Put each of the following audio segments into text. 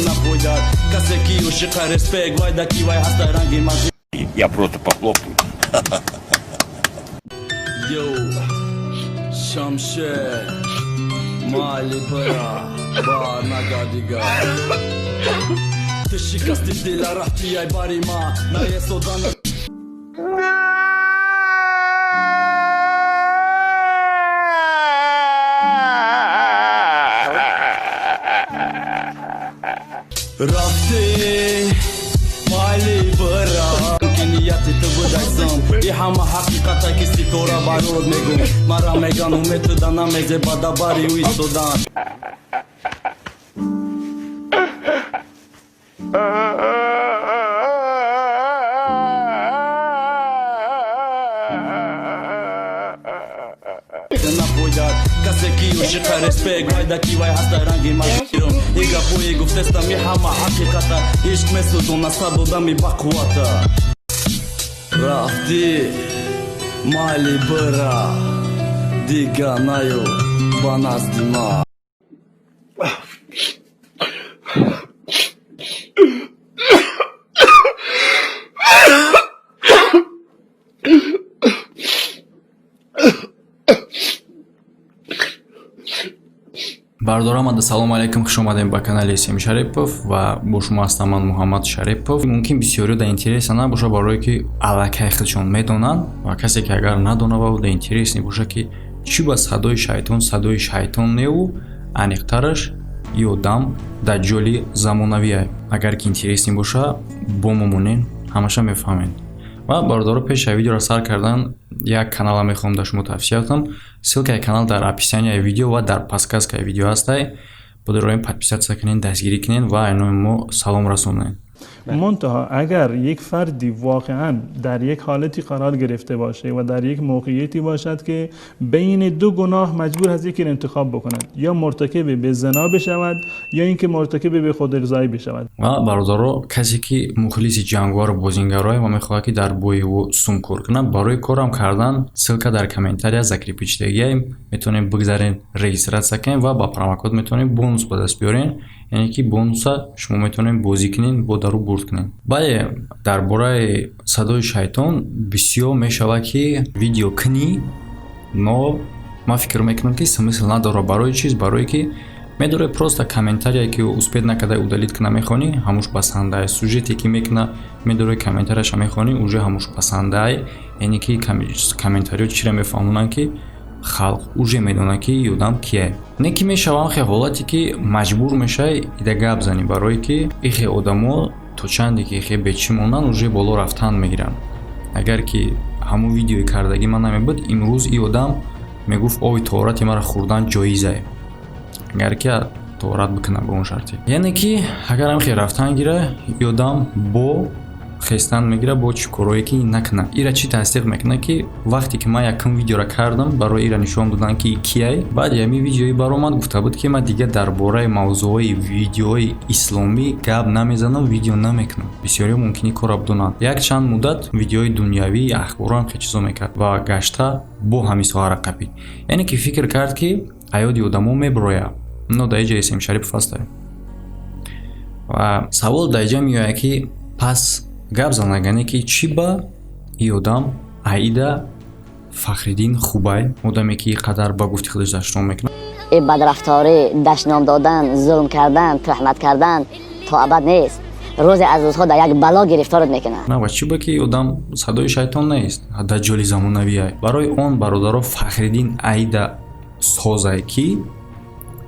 Напойдар касе ки ошиқа, респект вайда ки вай ҳаста ранги ман. Я просто похлопаю. Йоу, Шамшер, майли бира бар нага дигар. Ту шикасти дила, рафти ай бари ма наесодан. Рафтӣ, майли бира, ки нияти ту будайсам. И ҳама ҳақиқата ки ситора барод мегум. Мара меган умед туда намезеба да бари ӯ истодан. Напойдар касе ки ошиқа, респект вайда ки вай ҳаста ранги ман. И гапҳои гуфтестам, и ҳама ҳақиқата. Ишқ месӯзона сад одами бақуввата. Рафтӣ, майли бира, дига наё ба назди ман. Бардорамада, салому алайкум, хуш омадем ба канали Сем Шарипов ва бо шумо ҳастам ман, Муҳаммад Шарипов. Мумкин бисёриё да интереса набоша, барое ки аллакай худшон медонанд, ва касе ки агар надонава, да интерес небоша, ки чӣ ба садои шайтон садои шайтон неву аниқтараш и одам даҷҷоли замонавие. Агар ки интерес небоша, бо мо монен, ҳамаша мефаҳмед. Ва бародаро, пеш аз видеоро сар кардан як канала мехоҳам дар шумо тавсия кунам. Ссылкаи канал дар описанияи видео ва дар подсказкаи видео ҳастай. Бодороем, подписаться кунед, дастгирӣ кунед ва айнои мо салом расонед. منتها اگر یک فردی واقعا در یک حالتی قرار گرفته باشه و در یک موقعیتی باشد که بین دو گناه مجبور هست یکی را انتخاب بکند، یا مرتکب به زنا بشود یا اینکه مرتکب به خودارضایی بشود. Ва бародаро, касе ки мухлиси ҷангвару бозингарое ва мехоҳад, ки дар бои ӯ сум кор кунад, барои корам кардан ссылка дар комментария закрепить шудагиам, метавонед бигзарен, регистрация кунед ва ба промокод метавонед бонус ба даст биёрен, яъне ки бонуса шумо метавонед бозӣ кунед, бо дару бурд кунед. Бале, дар бораи садои шайтон бисёр мешавад, ки видео кунӣ, но ман фикр мекунам, ки смысл надорад. Барои чиз? Барое ки медоред, просто комментарие ки успеть накарда удалить куна мехонӣ, ҳамуш басандае. Сюжете ки мекуна, медоред, комментарияша мехонӣ, уже ҳамуш басандае. Яъне ки комментариё чиро мефаҳмонанд, ки халқ уже медонад, ки и одам кие. Не ки мешавам хе ҳолате, ки маҷбур мешавӣ ида гап занӣ, барое ки ихе одамо то чанде ки хе бечӣ монанд, уже боло рафтан мегиранд. Агар ки ҳамун видеои кардагӣ ман намебуд, имрӯз и одам мегуфт, оби тоҳорати маро хӯрдан ҷоизае, агар ки тоҳорат бикунам ба он шарте. Яъне ки агар ҳам хе рафтан гира, и одам бо хестан мегира, бо чӣ корое ки накунад. Ира чӣ тасдиқ мекунад, ки вақте ки ман якум видеора кардам, барои ира нишон додан, ки кияй, баъди ҳамин видеои баромад, гуфта буд, ки ман дигар дар бораи мавзӯъҳои видеоҳои исломӣ гап намезанам, видео намекунам. Бисёриҳо мумкин ин корро бидонанд. Як чанд муддат видеои дунявӣ, ахборам, хе чизо мекард ва гашта бо ҳамин соҳара қапид. Яъне ки фикр кард, ки ҳаёти одамо меброяд, но дар иҷа Эсем Шарипов ҳастай. Ва савол дар иҷа меояд, ки пас гап занагане, ки чӣ ба и одам аида Фахриддин хубай, одаме ки қадар ба гуфти худаш дашном мекунад. Ин бадрафторӣ, дашном додан, зулм кардан, туҳмат кардан то абад нест. Рӯзе аз рӯзҳо дар як бало гирифторат мекунад. На, ва чӣ ба ки одам садои шайтон нест, даҷҷоли замонавиай. Барои он, бародаро, Фахриддин аида созай, ки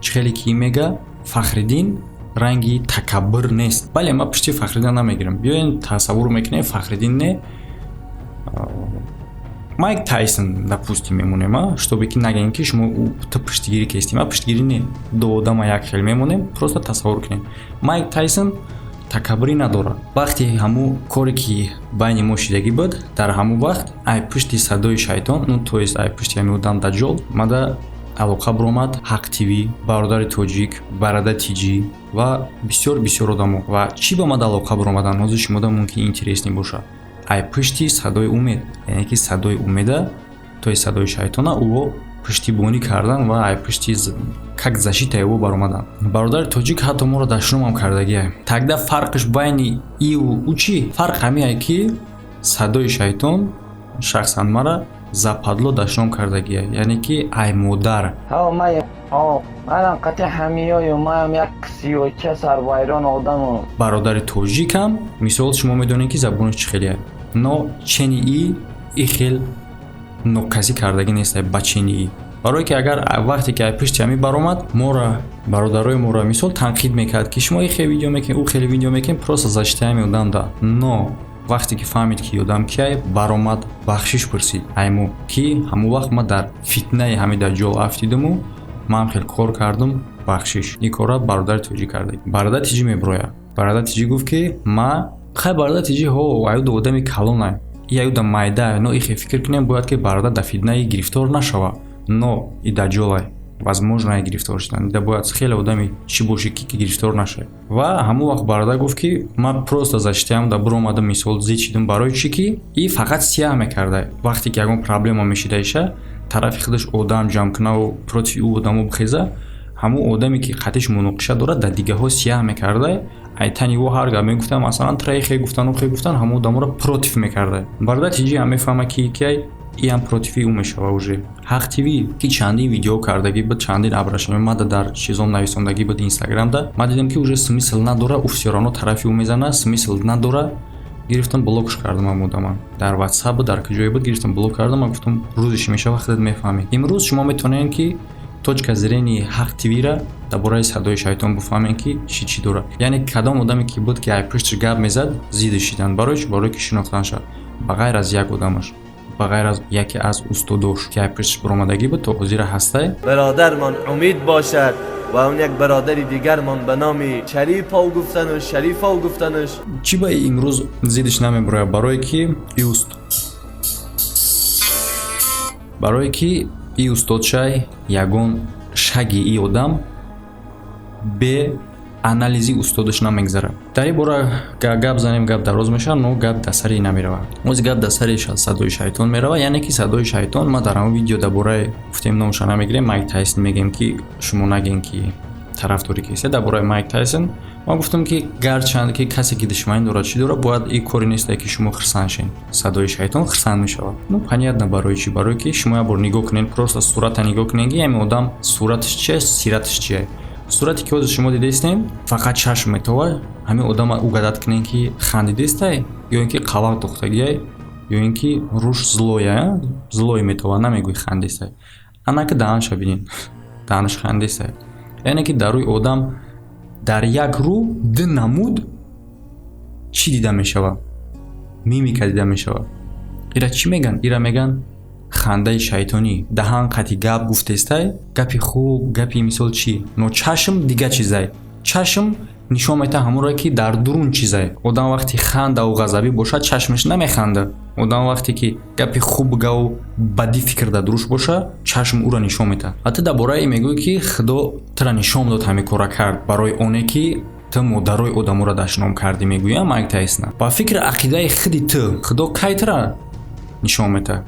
чӣ хеле ки мега, Фахриддин ранги такаббур нест. Бале, ман пушти Фахриддин намегирам. Биёен, тасаввур мекунем, Фахриддин не, Майк Тайсон, допустим, мемонем, а чтобы ки нагем, ки шумо ту пуштигирӣ кестӣ. Ман пуштигирӣ не, ду одама як хел мемонем, просто тасаввур кунем. Майк Тайсон такаббурӣ надорад. Вақте ҳамун коре ки байни мо шидагӣ буд, дар ҳамун вақт ай пушти садои шайтон, ну то есть ай пушти ҳамин одам даҷҷол, мада алоқа баромад Ҳақ ТВ, бародари тоҷик, Барада Тиҷӣ ва бисёр бисёр одамо. Ва чӣ ба мада алоқа баромадан, ҳозир шумода мумкин интересный бошад. Ай пушти садои умед, яъне ки садои умеда, то есть садои шайтона, ӯ Пуштибонӣ кардан ва ай пушти как защитаи ӯ баромадан. Бародари тоҷик ҳатто моро дашномам кардагия. Тогда фарқш байни иву ӯ чӣ? Фарқ ҳамиае, ки Садои Шайтон шахсан мара западло дашном кардагия, яъне ки ай модар. Манам қати ҳамиёю маам як сиёча сарвайрон одамам. Бародари тоҷикам, мисол, шумо медонед, ки забонаш чӣ хеле, но чени и хел нокасӣ кардагӣ нест ба чени и, барое ки агар вақте ки ай пушти ҳамин баромад, мора, бародарои моро, мисол, танқид мекард, ки шумо и хел видео мекунед, ӯ хеле видео мекунед, просто защитаи ҳамин одам да. Но вақте ки фаҳмид, ки одам киай, баромад, бахшиш пурсид аймо, ки ҳамон вақт ма дар фитнаи ҳамин даҷҷол афтидиму ман хел кор кардам, бахшиш. Ин корра бародари тоҷик карда. Бародар тиҷӣ меброяд. Бародар тиҷӣ гуфт, ки ма хай, бародар тиҷӣ ҳо аюда одами калонай, и аюда майда, но ихе фикр кунем, бояд ки бародар дар фитнаи гирифтор нашава, но и даҷҷолай, возможно гирифтор шудан да бояд хеле одами чӣ бошӣ, ки гирифтор нашавӣ. Ва ҳамон вақт бародар гуфт, ки ман просто защитаям да буромадам, мисол, зид шидам. Барои чӣ ки и фақат сияҳ мекарда, вақте ки ягон проблема мешидаиша, тарафи худаш одам ҷамъ кунаву против ӯ одамо бихеза, ҳамон одаме ки қатиш муноқиша дорад, дар дигаҳо сияҳ мекарда, айтани ӯ ҳар гап мегуфтан, масалан, траи хе гуфтан, хе гуфтан, ҳамон одаморо против мекарда. Бародар тиҷи ҳам мефаҳма, ки киай иам противи ӯ мешава. Уже Ҳақ ТВ, ки чандин видео кардагӣ буд, чандин обращение мада дар чизом нависондагӣ буд инстаграмда, ман дидам, ки уже смысл надора, ӯ всё равно тарафи ӯ мезана, смысл надора, гирифтам, блокш кардам ам одама. Дар ватсап буд, дар куҷое буд, гирифтам, блок кардам. Ман гуфтам, рӯзеш мешава, худат мефаҳмӣ. Имрӯз шумо метавонед, ки точка зрения Ҳақ ТВра дар бораи Садои Шайтон бифаҳмем, ки чӣ чӣ дорад, яъне кадом одаме ки буд, ки ай пушташ гап мезад, зида шидан. Барои чӣ? Барое ки шинохтан шавад, ба ғайр аз як одамаш, ба ғайр аз яке аз устодош, ки ай пушташ баромадагӣ буд, то ҳозира ҳастай. Бародармон Умид бошад ва он як бародари дигармон ба номи Шарипов гуфтанаш, Шарифов гуфтанаш. Чӣ ба имрӯз зидиш намебарояд? Барое ки барое ки и устодшай ягон шаги и одам бе анализи устодаш намегзарад. Дар ин бора гап занем, гап дароз мешавад, но гап дар сари намеравад. Ози гап дар сари Садои Шайтон меравад, яъне ки Садои Шайтон, ма дар ҳамон видео дар бораи, гуфтем, номаша намегирем, Майк Тайсон мегӯем, ки шумо нагӯем, ки тарафдори кисе. Дар бораи Майк Тайсон ман гуфтам, ки гарчанд ки касе ки душманӣ дорад, чӣ дорад, бояд ин коре несте, ки шумо хирсанд шен. Садои Шайтон хирсанд мешавад. Ну, понятно, барои чӣ? Барое ки шумо як бор нигоҳ кунед, просто сурата нигоҳ кунед, ки ҳамин одам сураташ чист, сираташ чие. Сурате ки ҳозир шумо дидаистем, фақат чашм метовад. Ҳамин одама угадать кунед, ки хандидистай ё ин ки қавақ духтагиай, ё ин ки рӯш злоя, злой метовад, намегӯи хандистай. Анаки даҳанша бинед, даҳанаш хандистай. Яъне ки дар рӯи одам дар як рӯ ду намуд чӣ дида мешавад? Мимика дида мешавад. Ира чӣ мегӯянд? Ира мегӯянд хандаи шайтонӣ. Даҳан қати гап гуфтестай, гапи хуб, гапи мисол чӣ, но чашм дига чизай. Чашм нишон метаҳад ҳамонро, ки дар дурун чизай. Одам вақти хандаву ғазабӣ бошад, чашмаш намеханда. Одам вақте ки гапи хуб гаву бадӣ фикр дар дуруш боша, чашм ӯро нишон метаҳад. Ва ту дар бораи ин мегӯӣ, ки Худо тура нишон дод, ҳамин корра кард, барои оне ки ту модарои одаморо дашном кардӣ, мегӯям Майк Тайсона. Ба фикри ақидаи худи ту, Худо кай тура нишон метаҳад?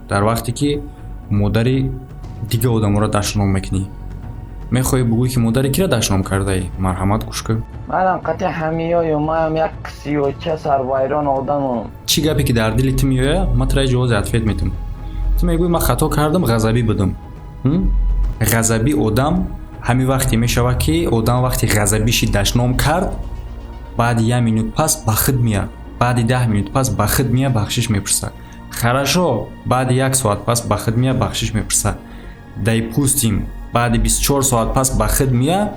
Дар вақте ки модари дига одаморо дашном мекунӣ. Мехоҳӣ бугӯӣ, ки модари киро дашном кардаӣ? Марҳамат, гӯш кун. Манам қати ҳамиёю маам як сиёча сарвайрон одамам. Чӣ гапе ки дар дили ту меояд, ман тура ҷавози ответ метам. Ту мегӯӣ, ман хато кардам, ғазабӣ будам. Ғазабӣ одам ҳамин вақте мешавад, ки одам вақте ғазабиши дашном кард, баъди як минут пас ба худ меяд, баъди 10 минут пас ба худ меяд, бахшиш мепурсад. Хорошо, баъди як соат пас ба худ меяд, бахшиш мепурсад. Допустим, баъди 24 соат пас ба худ меяд,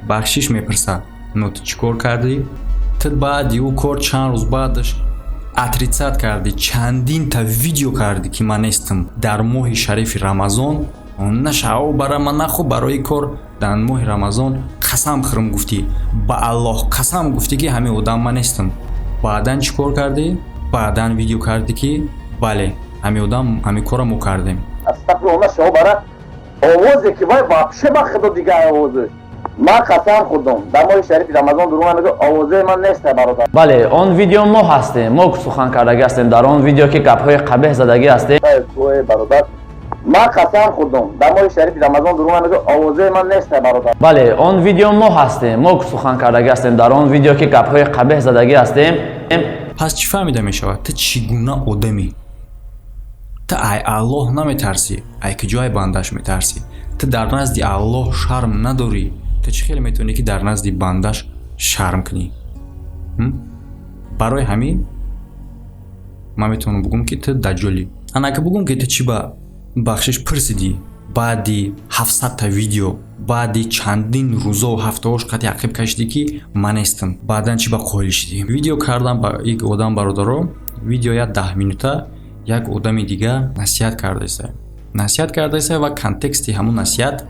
бахшиш мепурсад. Но ту чӣ кор кардӣ? Ту баъди ӯ кор чанд рӯз баъдаш отрицать кардӣ, чандинта видео кардӣ, ки ман нестам. Дар моҳи шарифи Рамазон нашао бара ман нахо, барои кор дар моҳи Рамазон қасам хӯрм гуфтӣ, ба Аллоҳ қасам гуфтӣ, ки ҳамин одам ман нестам. Баъдан чӣ кор кардӣ? Баъдан видео кардӣ, ки бале, ҳамин одам, ҳамин корро мо кардем. Астағфируллоҳ, шао бара овозе ки вай вообще ба Худо дигар овозе. Ман қасам хӯрдам, дар моҳи шарифи Рамазон дурӯғ намегӯ, овозаи ман нест, бародар. Бале, он видео мо ҳастем, мо сухан кардагӣ ҳастем дар он видео, ки гапҳои қабеҳ задагӣ ҳастем. Бародар. Ман қасам хӯрдам, дар моҳи шарифи Рамазон дурӯғ намегӯ, овозаи ман нест, бародар. Бале, он видео мо ҳастем, мо сухан кардагӣ ҳастем дар он видео, ки гапҳои қабеҳ задагӣ ҳастем. Пас чӣ фаҳмида мешавад? Ту чӣ гуна одамӣ? Ту ай Аллоҳ наметарсӣ, ай куҷоай бандаш метарсӣ? Ту дар назди Аллоҳ шарм надорӣ, ту чӣ хеле метавонӣ, ки дар назди бандаш шарм кунӣ? Барои ҳамин ман метавонам бугум, ки ту даҷҷолӣ. Анака бугум, ки ту чӣ ба бахшиш пурсидӣ баъди 700-та видео, баъди чандин рӯзову ҳафтаҳош қати ақиб кашидӣ, ки ман нестам. Баъдан чӣ ба қоил шидӣ? Видео кардам ба ик одам, бародаро, видео як 10 минута, як одами дига насиҳат кардаиста, насиҳат кардаиста ва контексти ҳамун насиҳат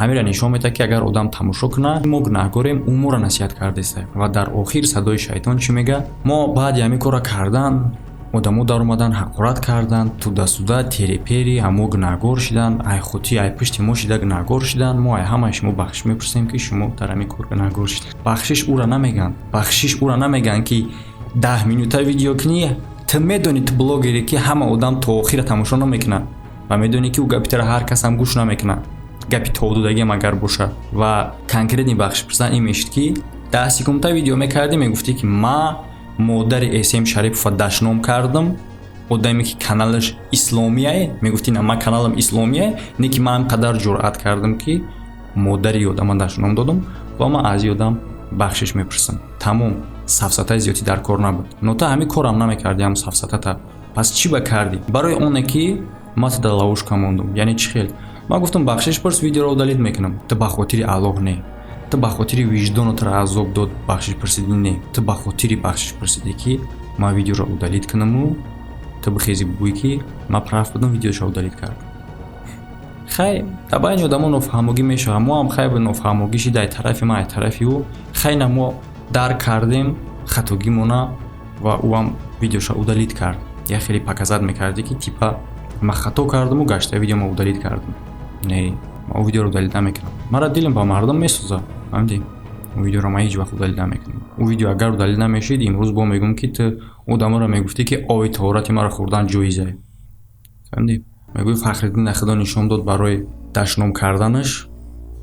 ҳамира нишон медиҳад, ки агар одам тамошо кунад, мо гунаҳгорем, ӯ моро насиҳат кардаиста. Ва дар охир садои шайтон чӣ мега? Мо баъди ҳамин корро кардан, одамо даромадан, ҳақорат кардан, туда-сюда, тери-пери, ҳамо гунаҳгор шидан, ай хути, ай пушти мо шида гунаҳгор шидан. Мо ай ҳамаи шумо бахшиш мепурсем, ки шумо дар ҳамин кор гунаҳгор шидед. Бахшиш ӯра намегӯянд, бахшиш ӯра намегӯянд, ки 10 минута видео кунӣ. Ту медонӣ, ту блогере, ки ҳама одам то охира тамошо намекунад, ва медонӣ, ки ӯ гапи тара ҳар касам гӯш намекунад, гапи тобдодагиам агар бошад. Ва конкретный бахшиш пурсидан ин мешид, ки 10 секунда видео мекардӣ, мегуфтӣ, ки ма модари См Шарипова дашном кардам, одаме ки каналаш исломияе. Мегуфтӣ, на, ман каналам исломияе, не ки ман қадар ҷуръат кардам, ки модари одама дашном додам ва ман аз и одам бахшиш мепурсам. Тамом, сафсатаи зиёдӣ дар кор набуд. Но та ҳамин корам намекардӣ, ҳам сафсатата. Пас чӣ ба кардӣ? Барои оне ки ман ту дар ловушка мондум. Яъне чӣ хел? Ман гуфтам, бахшиш пурс, видеоро удалить мекунам. Ту ба хотири Аллоҳ не, ту ба хотири виҷдонатро азоб дод бахшиш пурсидӣ. Не, ту ба хотири бахшиш пурсидӣ, ки ман видеоро удалить кунаму ту бихези, бугӯӣ, ки ман прав будам, видеошо удалить кардам. Хай, дар байни одамо нофаҳмогӣ мешавад. Мо ҳам хай нофаҳмогӣ шида, ай тарафи ман, ай тарафи ӯ. Хай, на, мо дарк кардем хатогимона ва ӯ ҳам видеошо удалить кард. Як хеле показать мекардӣ, ки типа ман хато кардаму гашта видеомо удалить кардам. Не, ман видеоро удалить намекунам. Мара дилам ба мардум месӯзад, фаҳмидӣ? Ӯ видеоро ман ҳеҷ вақт удалить намекунам. Ӯ видео агар удалить намешид, имрӯз бо мегӯм, ки ту одаморо мегуфтӣ, ки оби таҳорати маро хӯрдан ҷоизае. Фаҳмидӣ? Мегӯи, Фахриддин худо нишон дод барои дашном карданаш.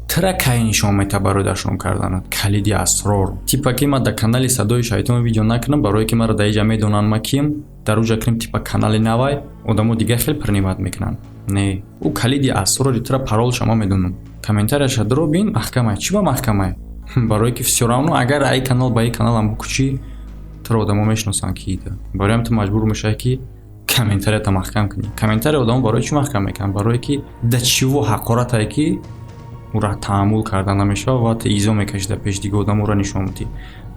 Тира кай нишон метаҳад барои дашном карданат? Калиди асрор, типа ки ман дар канали Садои Шайтон видео накунам, барое ки маро дар иҷа медонанд, ма кием. Дар уҷа кунем, типа канали навай, одамо дигар хел принимать мекунанд. Не, ӯ калиди асрори тира, паролша ма медонам. Комментарияша дро бин, маҳкамай. Чӣ ба маҳкамай? Барое ки всё равно агар ай канал ба и каналам букучӣ, туро одамо мешиносанд, ки ида. Бароям ту маҷбур мешавӣ, ки комментарията маҳкам кунӣ. Комментария одамо барои чӣ маҳкам мекунанд? Барое ки да чиво ҳақоратае, ки ӯра таҳаммул карда намешавад ва ту изо мекашӣ дар пеши дига одам, ӯра нишон медиҳӣ.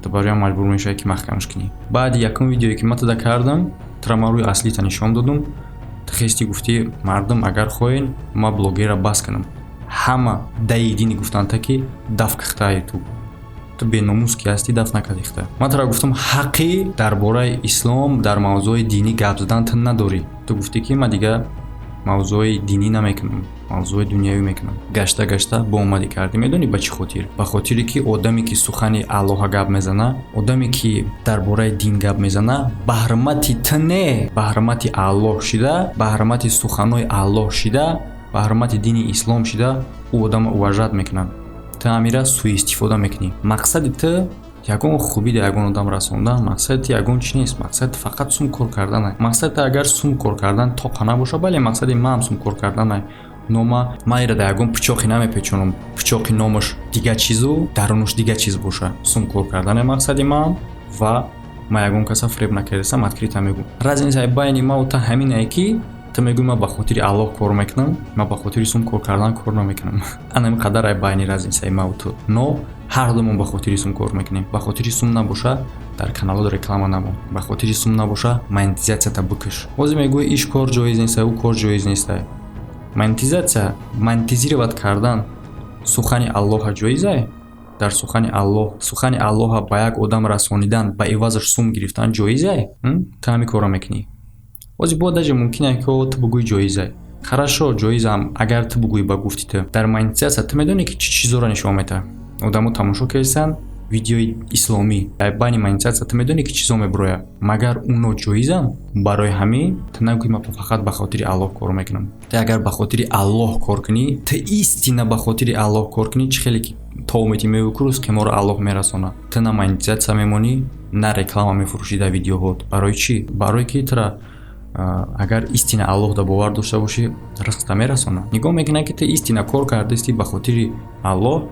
Ту бароям маҷбур мешавӣ, ки маҳкамаш кунӣ. Баъди якум видеое, ки ман туда кардам, тура ман рӯи аслита нишон додум, ту хести, гуфтӣ: «Мардум, агар хоҳен, ман блогерра бас кунам». Ҳама даи дини гуфтанда, ки даф кихта Ютуб, ту беномус ки ҳастӣ, даф накардихта. Ман тура гуфтам, ҳаққи дар бораи ислом, дар мавзӯи динӣ гап задан ту надорӣ. Ту гуфтӣ, ки ман дига мавзӯи динӣ намекунам, мавзӯи дунявӣ мекунам. Гашта гашта бо омадӣ, кардӣ. Медонӣ ба чӣ хотир? Ба хотире ки одаме ки сухани Аллоҳа гап мезана, одаме ки дар бораи дин гап мезана, ба ҳурмати ту не, ба ҳурмати Аллоҳ шида, ба ҳурмати суханҳои Аллоҳ шида, ба ҳурмати дини ислом шида, ӯ одама уважать мекунад. Ту ҳамира суистифода мекунӣ. Мақсади ту ягон хубӣ дар ягон одам расондан, мақсади ту ягон чи нест. Мақсади ту фақат сум кор карданай. Мақсади ту агар сум кор кардан тоқа набоша, бале, мақсади маам сум кор карданай. Но ма ира дар ягон пичоқе намепечонам, пичоқи номаш дига чизу дарунаш дига чиз боша. Сум кор кардане мақсади маам ва ма ягон каса фиреб накардасам, открыто мегӯм. Разницаи байни маву ту ҳаминае, ки ту мегӯӣ, ман ба хотири Аллоҳ кор мекунам, ман ба хотири сум кор кардан кор намекунам. Ана ин қадар ай байни разницаи маву ту. Но ҳар думон ба хотири сум кор мекунем. Ба хотири сум набоша, дар каналҳо реклама набон. Ба хотири сум набоша, монетизатсията бикаш. Ҳозир мегӯӣ, иш кор ҷоиз неста, ӯ кор ҷоиз неста. Монетизатсия, монетизировать кардан сухани Аллоҳа ҷоизае? Дар сухани Аллоҳ, сухани Аллоҳа ба як одам расонидан, ба ивазаш сум гирифтан ҷоизае? Ту ҳамин корро мекунӣ ҳозир. Бо даже мумкин ки ту бугӯӣ, ҷоизае. Хорошо, ҷоизам агар ту бугӯӣ, ба гуфти ту. Дар монетизатсия ту медонӣ, ки чӣ чизоро нишон метаҳад? Одамо тамошо кардисанд. Видеои исломӣ байни монетизатсия, ту медонӣ, ки чизо мебурояд, магар уно ҷоизанд? Барои ҳамин ту нагӯ, ки ман фақат ба хотири Аллоҳ кор мекунам. Ту агар ба хотири Аллоҳ кор кунӣ, ту истина ба хотири Аллоҳ кор кунӣ, чӣ хеле ки томети мевукӯ, ризқи моро Аллоҳ мерасонад. Ту на монетизатсия мемонӣ, на реклама мефурӯшӣ дар видеоҳот. Барои чӣ? Барое ки тура агар истина Аллоҳ да бовар дошта бошӣ, ризқта мерасонад. Нигоҳ мекунад, ки ту истина кор кардасти ба хотири Аллоҳ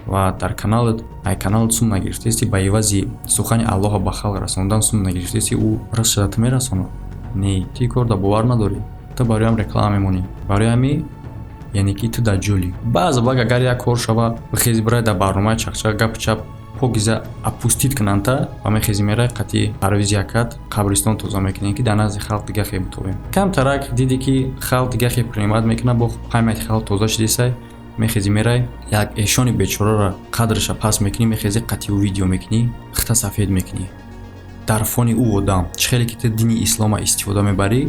ва дар каналат, ай каналат сум нагирифтаисти, ба ивази сухани Аллоҳа ба халқ расондан сум нагирифтаисти, ӯ ризқшада ту мерасонад. Не, ту кор да бовар надорӣ, ту бароям реклама мемонӣ. Барои ҳамин, яъне ки ту даҷҷолӣ. Баъзе вақт агар як кор шава, бихези, бирай дар барномаи Чақчақ гапу чап покиза опустить кунандта ва мехези, мерай қатъи Парвизи якат қабристон тоза мекунем, ки дар назди халқ дига хе бутобем. Камтарак диде, ки халқ дига хе принимать мекунад, бо памяти халқ тоза шидисай, мехези, мерай, як эшони бечораро қадраша паст мекунӣ, мехези, қатъи ӯ видео мекунӣ, хита сафед мекунӣ дар фони ӯ одам. Чӣ хеле ки ту дини ислома истифода мебарӣ,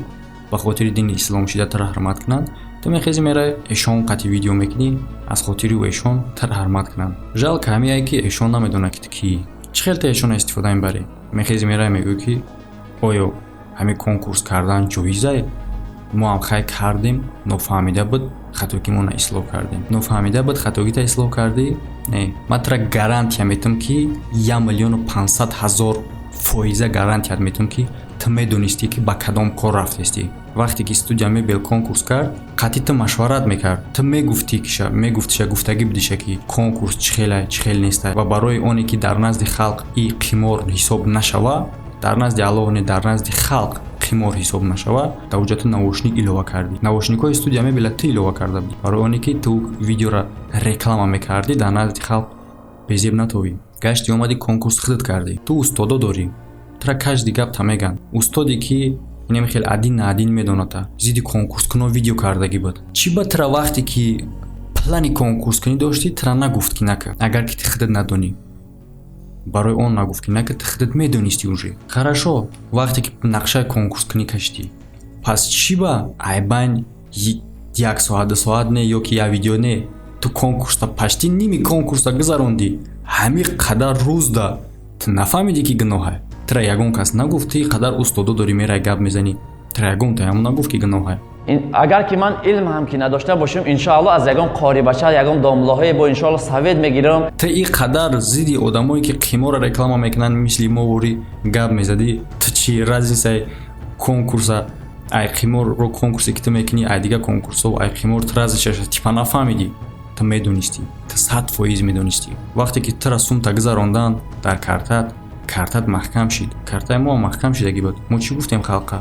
ба хотири дини ислом шида тура ҳурмат кунанд, ту мехези, мерай, эшон қатъи видео мекунӣ, аз хотири ӯ эшон тура ҳурмат кунанд. Жалко ҳамияе, ки эшон намедонад, ки ту кии. Чӣ хел ту эшона истифода мебарӣ? Мехези, мерай, мегӯӣ, ки оё ҳамин конкурс кардан ҷоизае? Мо ҳам хай кардем, нофаҳмида буд, хатогимона ислоҳ кардем. Нофаҳмида буд, хатогита ислоҳ кардӣ? Не, ман тура гарантия метам, ки 1 500 000% гарантият метам, ки ту медонистӣ, ки ба кадом кор рафтестӣ. Вақте ки студия мебел конкурс кард, қатъи ту машварат мекард, ту мегуфтӣ, киша мегуфтиша, гуфтагӣ будиша, ки конкурс чӣ хелай, чӣ хел нестай. Ва барои оне ки дар назди халқ и қимор ҳисоб нашава, дар назди Аллоҳ не, дар назди халқ қимор ҳисоб нашава, дар уҷа ту наушник илова кардӣ. Наушникҳои студия мебела ту илова карда будӣ, барои оне ки ту видеора реклама мекардӣ, дар назди халқ безеб натовӣ. Гашти омадӣ, конкурс худат кардӣ. Ту устодо дорӣ, тура каждый гапта меган. Устоде ки инаме хел один на один медоната, зидди конкурскуно видео кардагӣ буд. Чӣ ба тура, вақте ки плани конкурскунӣ доштӣ, тура нагуфт, ки нака, агар ки ту худат надонӣ? Барои он нагуфт, ки нака, ту худат медонистӣ уже. Хорошо, вақте ки нақшаи конкурскунӣ кашидӣ, пас чӣ ба айбайн як соат, 2 соат не, ё ки як видео не, ту конкурса, почти ними конкурса гузарондӣ. Ҳамин қадар рӯзда ту нафаҳмидӣ, ки гуноҳай? Тура ягон кас нагуфт? Ту қадар устодо дорӣ, мерай, гап мезанӣ, тура ягон таям нагуфт, ки гуноҳай? Агар ки ман илм ҳам ки надошта бошам, иншоалло, аз ягон қорибача, ягон домлаҳое бо, иншоалло, совет мегирам. Ту и қадар зидди одамое, ки қиморро реклама мекунанд, мисли мо ворӣ гап мезадӣ, ту чӣ разницаи конкурса ай қиморро, конкурсе ки ту мекунӣ, ай дигар конкурсҳо, ай қимор, ту разницаша типа нафаҳмидӣ? Ту медонистӣ, ту 100% медонистӣ. Вақте ки тура сумта гузарондан дар картат, картат маҳкам шид. Картаи мо маҳкам шидагӣ буд. Мо чӣ гуфтем халқа?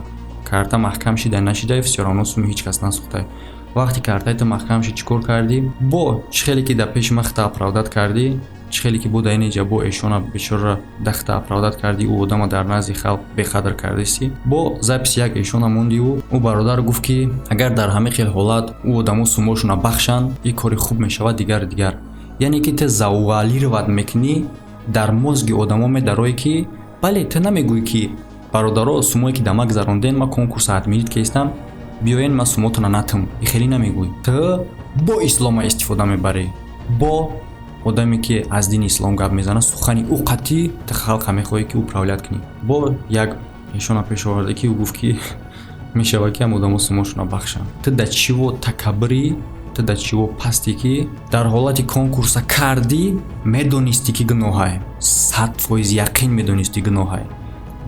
Карта маҳкам шида нашида, всё равно суми ҳеҷ кас насӯхтай. Вақте картаи ту маҳкам шид, чӣ кор кардӣ? Бо чӣ хеле ки дар пеши ман хита оправдать кардӣ, чӣ хеле ки бо дар инеҷа бо эшона бечорара дахта оправдать кардӣ, ӯ одама дар назди халқ беқадр кардистӣ. Бо записи як эшона мондӣ. Ӯ бародар гуфт, ки агар дар ҳамин хел ҳолат ӯ одамо сумошона бахшанд, ин кори хуб мешавад, дигар дигар. Яъне ки ту завуалировать мекунӣ, дар мозги одамо медарое, ки бале, ту намегӯӣ, ки бародаро, сумое ки дама гузаронден, ман конкурса отменить кестам, биёен, ман сумотона натам. И хеле намегӯӣ. Ту бо ислома истифода мебарӣ, бо одаме ки аз дини ислом гап мезанад, сухани ӯ қатъӣ ту халқа мехоҳӣ, ки управлять кунӣ. Бо як эшона пеш оварда, ки ӯ гуфт, ки мешавад, ки ҳам одамо сумошона бахшанд. Ту да чиво такаббурӣ, ту да чиво пастӣ, ки дар ҳолати конкурса кардӣ, медонистӣ, ки гуноҳай, 100% яқин медонистӣ гуноҳай.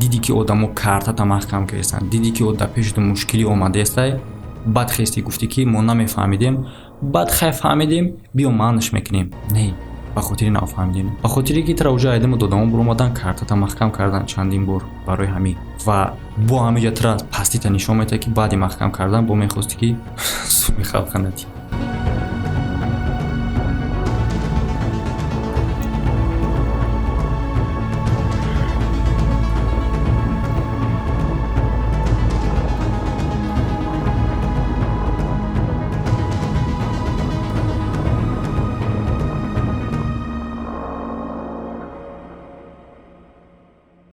Дидӣ, ки одамо картата маҳкам карданд, дидӣ, ки дар пеши ту мушкилӣ омадаестай, баъд хестӣ, гуфтӣ, ки мо намефаҳмидем, баъд хай фаҳмидем, биё маънаш мекунем. Не, ба хотири нафаҳмидем, ба хотире ки тара уже айдама додамо буромадан, картата маҳкам кардан чандин бор. Барои ҳамин ва бо ҳамиҷа тара пастита нишон медиҳад, ки баъди маҳкам кардан бо мехостӣ, ки суми халқа натӣ.